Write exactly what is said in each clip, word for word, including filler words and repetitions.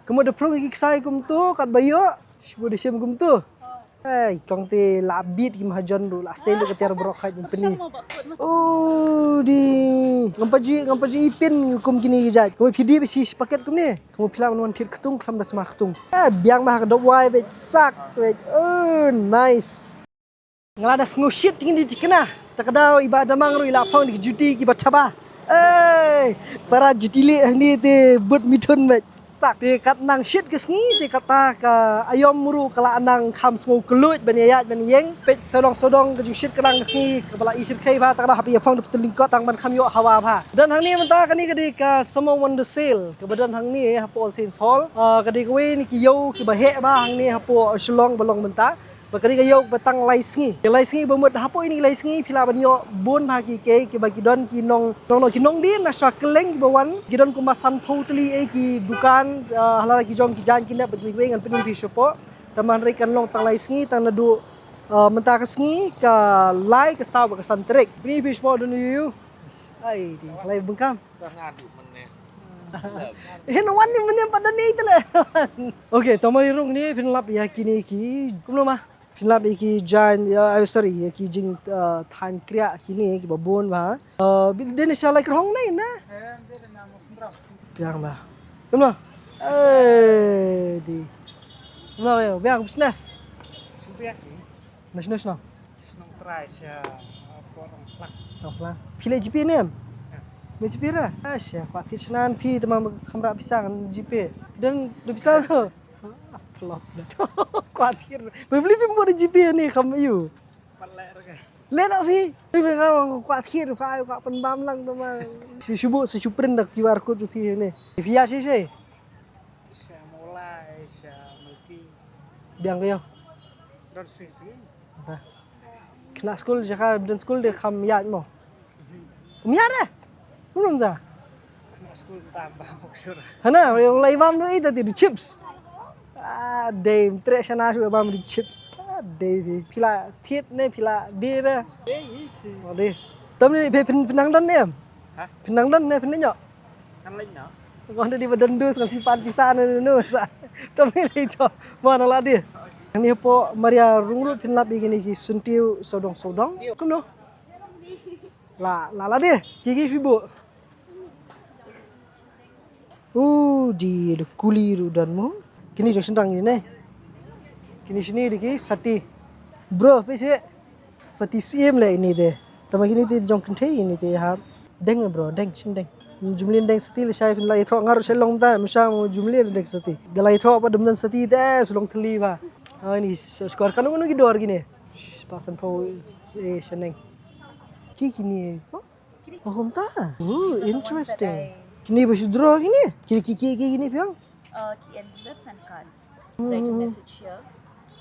Kumno da phrong ki ksai kumto, kat ba ïoh. Shibun da shim kumto. Hey, kong te la bit ki mahajon ruh, la sel ruh ka tiar brok hai pynpni. Oh, di. Ngam paji, ngam paji ipin kum kini ki jait. Kumno phi di ba shi paket kumne. Kumno phi lah ban wan thied ktung, khlem da sma ktung. Eh, biang ma ha ka dop wai, bit sak, bit. Oh, nice. Nga la da sngew shit kini di tikna. Ta ka daw i Bah Damang ruh i la phong di ki juti ki ba thaba. Ei, para juti leh hangne te bud mithun bit sak. Te kat nang shit ka sngi, te kata ka aïom ruh ka la nang kham sngew kylluid ban ïaid ban ïeng. Peit sawdong sawdong ka jingshit ka nang ka sngi, kaba la i shit khei bha, ta ka daw hap ïa phong da pynlyngkot tang ban kham ïoh hawa bha. Don hangne mynta kane ka dei ka Summer Wonder Sale, kaba don hangne hapoh All Saints Hall. Ah, ka dei kawei na ki ïew kiba heh bha hangne hapoh Shillong ba long mynta. Ba ka dei ka ïew ba tang lai sngi. Ka lai sngi ba mut hapoh ine i lai sngi phi lah ban ïoh bun bha ki, ki, kiba ki don ki nong, nong, nong, ki nongdie na sha kylleng kiba wan, ki don kumba sanphew tylli ei ki dukan, ah, ha la ki jong ki jaiñ ki nep bad kiwei kiwei, ngan pyni phi shapoh. Tangba hynrei kan long tang lai sngi, tang naduh, ah, mynta ka sngi, ka lai, ka saw bad ka san tarik. Pyni phi shapoh don ïu. Ai di, lai bun kam. Dah ngadu mynne. Hin wan ni mynne pat don ni te le. Okay, to ma rung ni phin lap ïa kine ki. Kumno ma? Phin lap ïa ki jaiñ, ïa, eh, sorry, ïa ki jing, eh, thaiñ kriah kine kiba bun bha. Eh, bi-, dei na sha Laikrehong ne na? Biang bha. Kumno? Eh, di. Kumno ïa, biang business. National, national. Shnong Trai sha, uh, Port Rongphlang. Rongphlang. Phi leh G P ne em? Ïa. Leh G P ra? Ah, sha, kwah thied shnan phi te ma khamra pisa ngan G P. Don, don pisa tu. Ah, plop dah. Kwah thied. Beli phi mo G P ni kham ïu. Pat leh ra ka. Leh noh phi. Phi phi ka kwah thied, kwah, kwah pynbam lang te ma. Shu, shu buh, shu, shu print da Q R code phi ne. Phi ïa shi shi. Sha Mawlai, sha Malki. Biang ka ïa. Don shi shi. Khynnah skul jaka don skul de kham ïaid mo. Ym ïaid de. Kumno mynta? Khynnah skul tam ba mok shur. Hana, ïa u lai bam do ita ti du chips. Ah, dei, treh shana shu bam du chips. Ah, dei bi. Phi la thied ne phi la die de. Dei, ïa shi. Oh, dei. Tam ni phi phin, phin nang don ne em? Ha? Phin nang don ne phin nang ïoh? Kan leit noh. Kong te dei ba don dus ngan simpan pisa na nu sa. To me leit to. Ma na la dei. Hangne hapoh Maria Runglut phin lap ïa kine ki syntiew sawdong sawdong. Kumno? La, la, la dei. Ki ki phi buh. U di da kuli ruh don mo. Kine jong shynrang kine. Kine shini dei ki sati. Bro, phi sih. Sati siem le ini te. Tama kini te jong kynthei ini te ha. Deng bro, deng, shim deng. Jumlin deng sati le shai phin la ïathoh nga ruh sha long ta, mynshwa mo jumlin deng sati. Da la ïathoh pat dum deng sati te, eh, shu long thylli bha. Ah, ini s-, skor kano kano ki dor kine. Sh, pasan pho, eh, shaneng. Ki kini, oh, oh, kumta. Oh, interesting. Kini ba shu draw kini. Kini ki, ki, ki, kini phi ong? Uh, ki envelopes and cards. Write a message here.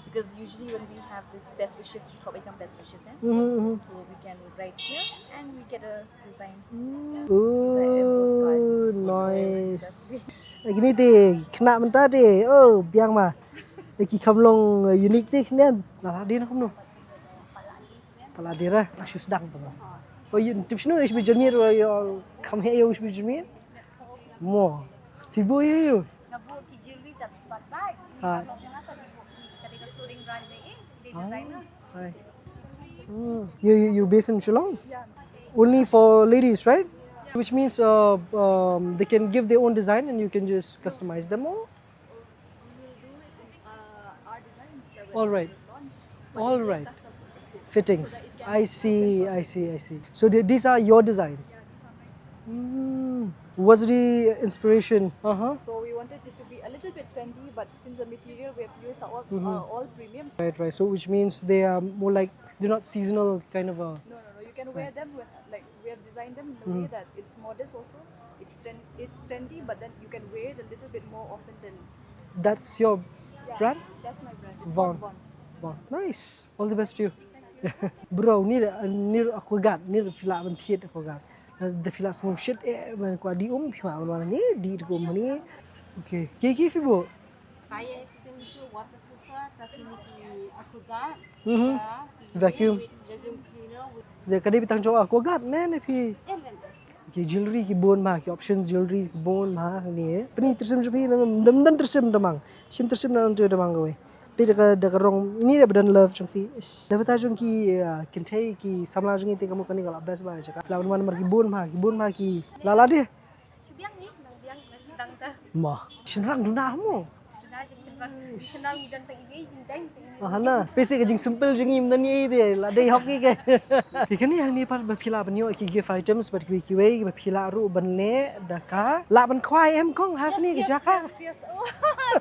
Because usually when we have this best wishes, you top become best wishes, eh? So we can write here and we get a design. Design and postcards. Oh, nice. Kini te khynnah mynta te. Oh, biang ma. Ki kham long, uh, unique te kine. La la dei na kumno. Pala dei ra, ta shu sdang tu. Oh, ïa, tip shinu, ïa, shu bi jyrmir, ïa, kham heh, ïa, shu bi jyrmir. Mo. Phi buh ïa, ïa. Nga buh ki jewelry sa pat bai. Ha. Ka dei ka clothing brand jong i, dei designer. Hi. Hmm. You, you, you're based in Shillong? Yeah. Only for ladies, right? Yeah. Which means, uh, um, they can give their own design and you can just customize them all? We'll do it in, uh, our designs that we're All right. Gonna launch, but it's a custom fit. All right. Fittings. So that it can I see, I see, I see. So the, these are your designs? Yeah, these are my designs. Mm. What's the inspiration? Uh-huh. So we wanted it to be a little bit trendy, but since the material we have used are all, are all premium. Right, right. So which means they are more like, they're not seasonal kind of a. No, no, no. You can wear them with, like, we have designed them in a way that it's modest also. It's trend, it's trendy, but then you can wear it a little bit more often than. That's your brand? Yeah, that's my brand. It's called Von. Von. Von. Nice. All the best to you. Bro, ni, ni aqua guard, ni phi lah ban thied aqua guard. Da phi lah sngew shit, eh, ban kwah dih um, phi lah ban wan ni, dih da ka um ni. Okay. Ki, ki phi buh? Fire extinguisher, water filter, ta kine ki aqua guard. Mhm. Vacuum. Vacuum cleaner with. Ka dei beit tang jong aqua guard ne, ne phi. Em, em, em. Ki jewelry ki bun ma, ki options jewelry ki bun ma hangne. Pyni tyrsim jong phi, dam dam tyrsim da mang. Shim tyrsim na ntu da mang kawei. Phi da ka, da ka rong ini da ba don love jong phi. Ish. Da ba ta jong ki, ah, kynthei ki samla jong ngi te ka mut kane ka la best ba jaka. Phi lah ban wan namar ki bun ma, ki bun ma ki. La la de. Shu biang ni, nang biang, nang sdang ta. Mo. Shynrang duna mo. Duna je shynrang. Shynrang dang tang ini, jing dang tang ini. Ah, hana. Phi seh ka jingsimple jong ngi mynta ni te, la dei hok ki ke. Ki kane hangne pat ba phi lah ban ïoh ki gift items bad kiwei kiwei ba phi lah ruh ban leh da ka. Lah ban khwai em kong ha kane ka jaka. Yes, yes, yes. Oh,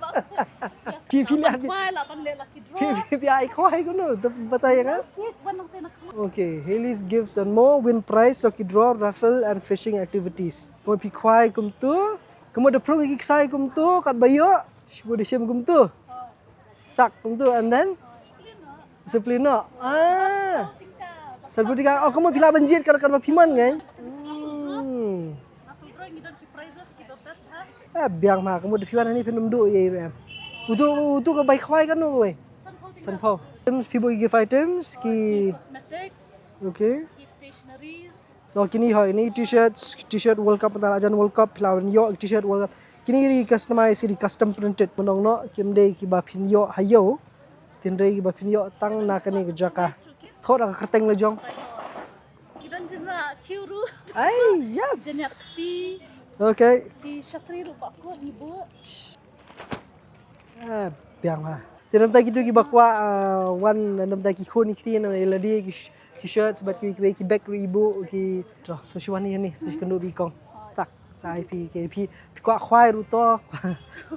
ba. Yes, phi, phi lah ban khwai, lah ban leh lucky draw. Phi, phi, phi ai khwai kumno, te batai ïa nga. Yes, yes, wan nang te na khwai. Okay, Haley's Gifts and More, win prize, lucky draw, raffle and fishing activities. Kumno phi khwai kumtu, kumno da phrung ki ksai kumtu, katba ïoh, shibun da shim kumtu. Sak kumtu, and then? Discipline no. Ah. Sabun tika. Oh, kumno phi lah ban jied kat, katba phi mon ngai. Hmm. Ah, biang ma, kumno da phi wan hangne phin ym duh ïa i ruh em. Utu, utu ka bai khwai kano kawei. Sanphew. Items phi buh gift items ki. Cosmetics. Okay. Ki stationaries. Oh, kine hoi, ini t-shirts, t-shirt World Cup, mynta la jan World Cup, phi lah ban ïoh t-shirt World Cup. Kine ki customize, ki custom printed. Mynno no, kim dei kiba phin ïoh ha ïew. Tynrai kiba phin ïoh tang na kane ka jaka. Thoh da ka kyrteng la jong. Ki don jingïakhih ruh. Ai, yes. Jingïakhih. Okay. Ki shatri ruh ba kut ngi buh. Ah, biang ha. Te namta kitu kiba kwah, ah, wan namta ki khun ki kti na ïa lade ki sh-, ki shirts bad ki, ki, ki bag ruh i buh ki. To, sa shu wan ïa ni, sa shu kynduh bad i kong. Sak, sa ai phi, ki phi, phi kwah khwai ruh to,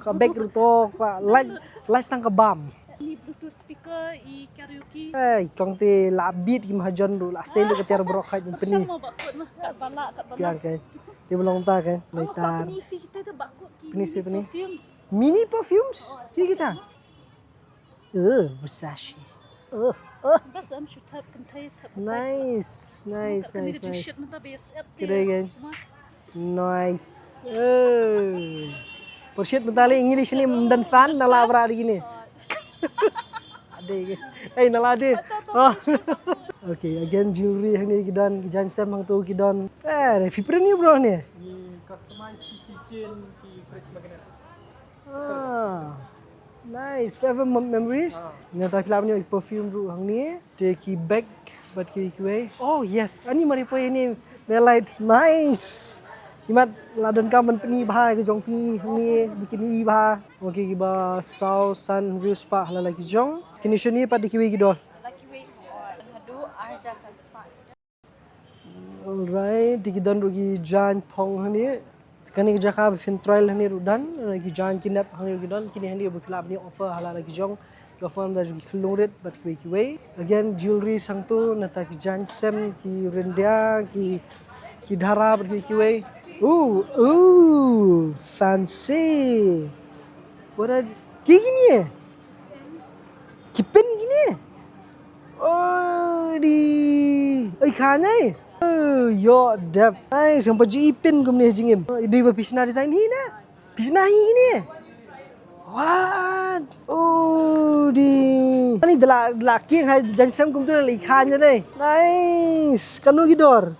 kwah bag ruh to, kwah light, light tang ka bam. Ni Bluetooth speaker, i karaoke. Eh, i kong te la beat ki mahajon ruh, la send ruh ka tiar baroh khat. Shang mo ba kut ma, kat ba la, kat ba la. Biang ke. Te ba long ta ke. Oh, lai ta. Pyni phi kita te ba kut ki. Pyni si, pyni. Perfumes. Mini perfumes? Ki kita? Eh, Versace. Eh, eh. Bas am shu thap, kynthei thap. Nice, nice, nice, nice. Kedai kan? Nice. Eh. Pyrshit mynta lei ngi lei shane ym don fan na la bra ri kine. Ade ke. Eh, na la de. Oh. Okay, again jewelry hangne ki don, ki jaiñ sem hangto ki don. Eh, phi print ïa u bro ne. Ni customize ki keychain, ki fridge magnet. Ah, nice. Forever mem-, memories. Ah. Nangta phi lah ban ïoh perfume ruh hangne. Te ki bag bad kiwei kiwei. Oh yes, ani mari poi ni. Melight. Nice. Imat la donkam ban pyni bha ka jong phi hangne, bikini bha. Okay, kiba saw san views pa hala la ki jong. Kine shane pat da kiwei ki dor. La kiwei ki dor. Haduh arja san spah. Alright, te ki don ruh ki jaiñ phong hangne. Kane ka jaka ba phin trial hangne ruh don, ki jaiñ ki nep hangne ruh ki don, kine hangne ba phi lah ban ïoh offer hala la ki jong. Ki offer da ki khyllung rit bad kiwei kiwei. Again, jewelry sangtu, nangta ki jaiñ sem, ki ryndia, ki, ki dhara bad kiwei kiwei. Ooh, ooh, fancy. What are, ki kine? Ki pin kine? Oh, di. Oi, kha nai. Oh, ïoh dep. Nice, ngam pat ju i pin kumne ha jingim. Oi, di ba phi shna design hi na? Phi shna hi kine? What? Oh, di. Ani da la, da la ki ha jaiñ sem kumtu la i kha nai. Nice. Kano ki dor?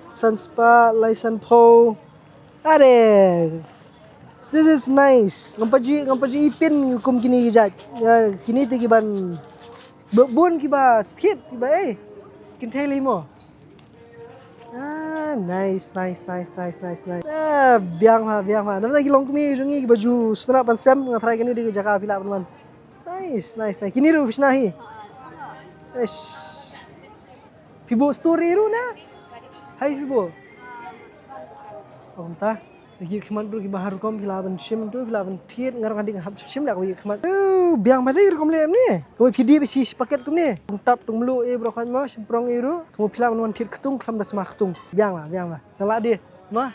San spah, lai san phew. Are. This is nice. Ngam pat ju, ngam pat ju i pin kum kine ki jait. Ya, kine te ki ban. Ba bun kiba thied kiba, eh. Kynthei lei mo. Ah, nice, nice, nice, nice, nice, nice. Ah, biang ma, biang ma. Namar ki longkmie jong ngi kiba ju sngewtynnat ban sem, nga tharai kane dei ka jaka phi lah ban wan. Nice, nice, nice. Kine ruh phi shna hi. Eish. Phi buh story ruh na? Hai phi buh. Ong ta. Te ki khmat ruh kiba har rukom phi lah ban shim tu, phi lah ban thied, nga ruh nga dei nga hap shim da ka khmat. Oh, biang ma dei rukom leh kumne. Kumne phi dei ba shi paket kumne. Tong tap tong mluh e bro khan ma, shim prong e ruh. Kumne phi lah ban wan thied ktung, khlem da sma ktung. Biang ma, biang ma. Nga lah dei. Ma.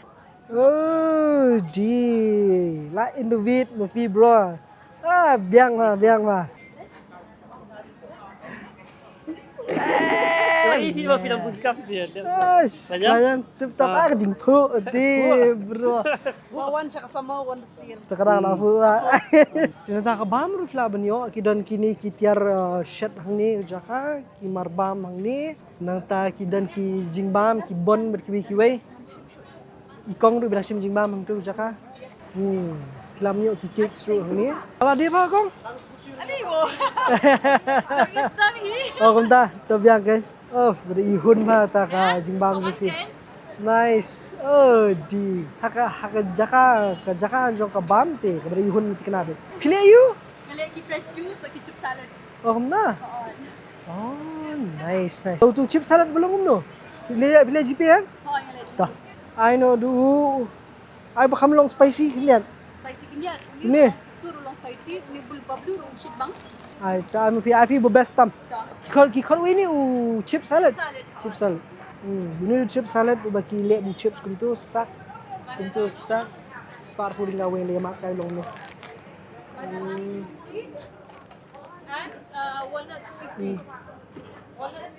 Oh, di. La innovate ma phi bro. Ah, biang ma, biang ma. Ai, hi ba film bungkam dia. Ah, kayang tip top ah jingphuh di bro. Ba wan sha ka sama wan seal. Takra la phuh ah. Te nangta ka bam ruh phi lah ban ïoh, ki don kine ki tiar, uh, shet hangne jaka, ki mar bam hangne. Nangta ki don ki jingbam, ki bon bad kiwei kiwei. I kong ruh ba dang shim jingbam hangtu jaka. Hmm. Klam ïoh ki cake ruh hangne. Ala dei ba kong? Ani wo. Ngi sdang hi. Oh, kumta. To biang kein. Oh, ba dei i hun ba ta ka jingbam jong phi. Nice. Oh, di. Ha ka, ha ka jaka, ka jaka jong ka bam te, ka ba dei i hun te kane ba. Phi leh aiu? Nga leh ki fresh juice bad ki chip salad. Oh, kumta. Oo. Oh, nice, nice. So, tu chip salad ba long kumno? Phi leh, phi leh jipi kan? Oo, nga leh. Ta. Ai no du. Ai ba kham long spicy khyndiat. Spicy khyndiat. Ne. Tu ruh long spicy, ni bul bab tu ruh shit bang. Ai ta, ai ma phi, ai phi ba best tam. Ta. Ki khot, ki khot wi ni u chip salad. Salad. Chip salad. Hmm, uni u chip salad ba ki leh bu chips kumtu sak. Kumtu sak. Spar pu ringa wen le ma kai long no. Hmm. And uh, walnut two fifty. Walnut